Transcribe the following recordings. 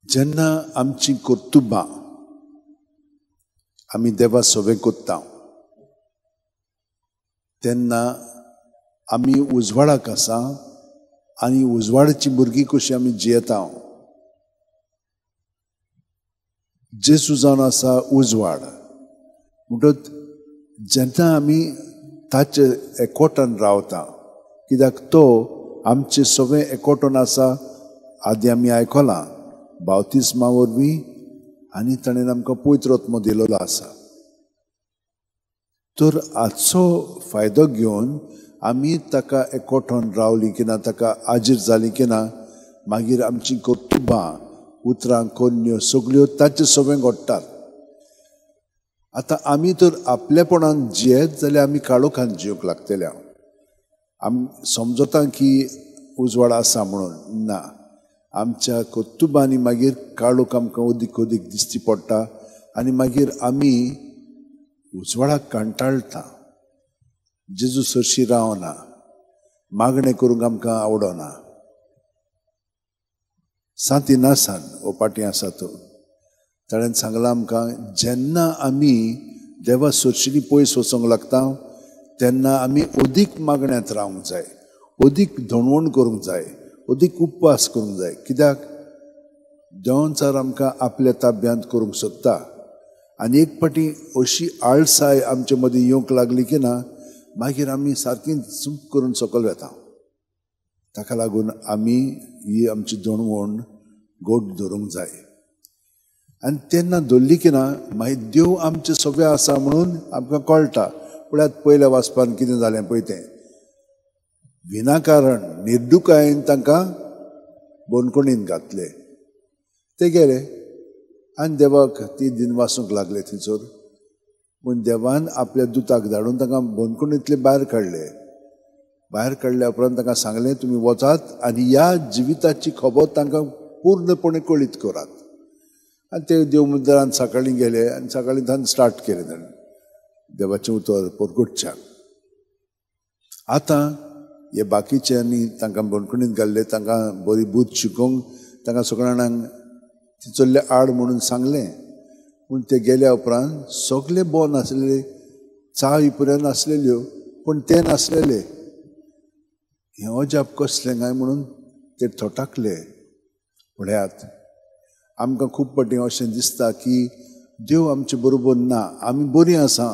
जेन्ना आमची कर्तुबां आमी देवा सवे कोत्ता तेन्ना आमी उजवाडाक आसा आनी उजवाडाची भुरगीं कशी आमी जियेता। जेजू जावन आसा उजवाड, म्हणटच जेन्ना आमी ताचे एकवटान रावता, कित्याक तो आमचे सगळे एकवटून आसा। आदी आमी आयकलां बावतिस्मा वरवीं आनी ताणें आमकां पवित्र आत्मो दिलेलो आसा। तर हाचो फायदो घेवन आमी ताका एकवटून रावली की ना, ताका आजीर जाली की ना, मागीर आमची कर्तुबां उतरां कोन्यो सगळ्यो ताचे सगळें घडटात। आतां आमी तर आपलेपणान जियेत जाल्यार आमी काळोखान जिवंक लागतले। आमी समजता की उजवाड आसा म्हणून ना, आमच्या कर्तुबांनी मागीर काळोख आमकां अदीक अदीक दिसती पडटा आनी मागीर आमी उजवाडाक कंटाळटा। जेजू सरशी रावना, मागणें करूंक आमकां आवडना। सांत इनासान हो पाटी आसा तो, ताणें सांगलां आमकां जेन्ना आमी देवा सरशीं पयस वचूंक लागता तेन्ना आमी अदीक मागण्यांत रावंक जाय, अदीक धोणवण करूंक जाय, अदीक उपवास करूंक जाय। कित्याक देवान आमकां आपल्या ताब्यांत करूंक सोदता आनी एक फावटी अशी आळसाय आमचे मदीं येवंक लागली की ना, मागीर आमी सारकी चूक करून सकयल वेता। ताका लागून आमी ही आमची धोणवण गोड धरूंक जाय आनी तेन्ना धरली की ना मागीर देव आमचे सगळे आसा म्हणून आमकां कळटा। पळयात पयल्या वाचपान कितें जालें पळय तें, विनाकारण निर्दुकायेन तांकां बंदखणीन घातले, ते गेले आनी देवाक ती दिनवासूंक लागले थंयसर। पूण देवान आपल्या दुताक धाडून तांकां बंदखणींतले भायर काडले। भायर काडल्या उपरांत तांकां सांगलें तुमी वचात आनी ह्या जिविताची खबर तांकां पूर्णपणे कळीत करात। आनी ते देव मंदिरान सकाळीं गेले आनी सकाळीं तांणी स्टार्ट केलें ताणें देवाचें उतर परगटच्याक। आतां हे बाकीच्यांनी तांकां बंदखणींत घाल्ले, तांकां बरी बूद शिकोवंक तांकां सगळ्या जाणांक थंयसरले आड म्हणून सांगलें। पूण ते गेल्या उपरांत सगळे बो नासलेले, चावी पर्यंत नासलेल्यो, पूण ते नासलेले। हें अजाप कसलें काय म्हणून ते थटाकले। पळयात आमकां खूब फावटी अशें दिसता की देव आमचे बरोबर ना, आमी बरीं आसा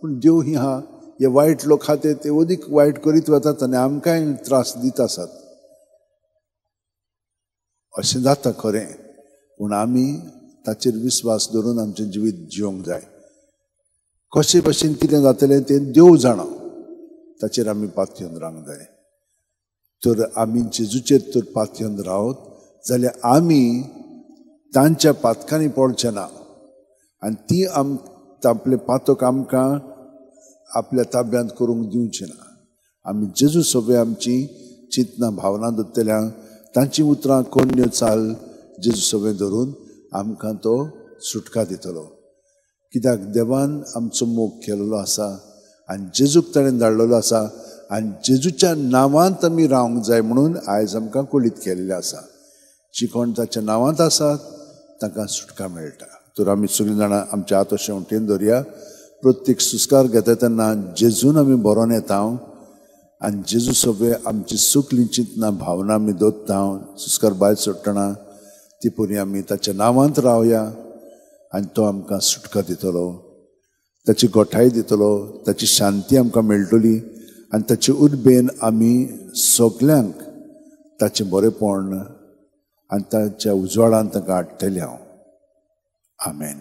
पूण देव ही आहा, हे वायट लोक आहा ते अदीक वायट करीत वतात आनी आमकांय त्रास दीत आसात। अशें जाता खरें, पूण आमी ताचेर विस्वास धरून आमचें जिवीत जिवंक जाय। कशे भशेन कितें जातलें तें देव जाणा, ताचेर आमी पातयेवन रावंक जाय। तर आमी जेजूचेर तर पातयेवन रावत जाल्यार आमी तांच्या पातकांनी पडचें ना आनी ती आपलें पातक आमकां आपल्या ताब्यांत करूंक दिवचें ना। आमी जेजू सगळे आमची चिंतना भावना दवरतल्या, तांची उतरां कोन्यो चाल जेजू सगळें धरून आमकां तो सुटका दितलो। कित्याक देवान आमचो मोग केल्लो आसा आनी जेजूक ताणें धाडलेलो आसा आनी जेजूच्या नांवांत आमी रावंक जाय म्हणून आयज आमकां कळीत केल्लें आसा। जी कोण ताच्या नांवांत आसात तांकां सुटका मेळटा। तर आमी सगळीं जाणां आमच्या हात अशें उठून धरया। प्रत्येक सुस्कार घेता तेन्ना जेजून आमी बरोवन येता आनी जेजू सगळे आमची सुकली चिंतना भावना आमी दवरता। सुस्कार भायर सोडटना ती परी आमी ताच्या नांवांत रावया आनी तो आमकां सुटका दितलो, ताची गोठाय दितलो, ताची शांती आमकां मेळटली आनी ताचे उर्बेन आमी सगल्यांक ताचें बरेपण आनी ताच्या उजवाडान तांकां हाडटले हांव। आमेन।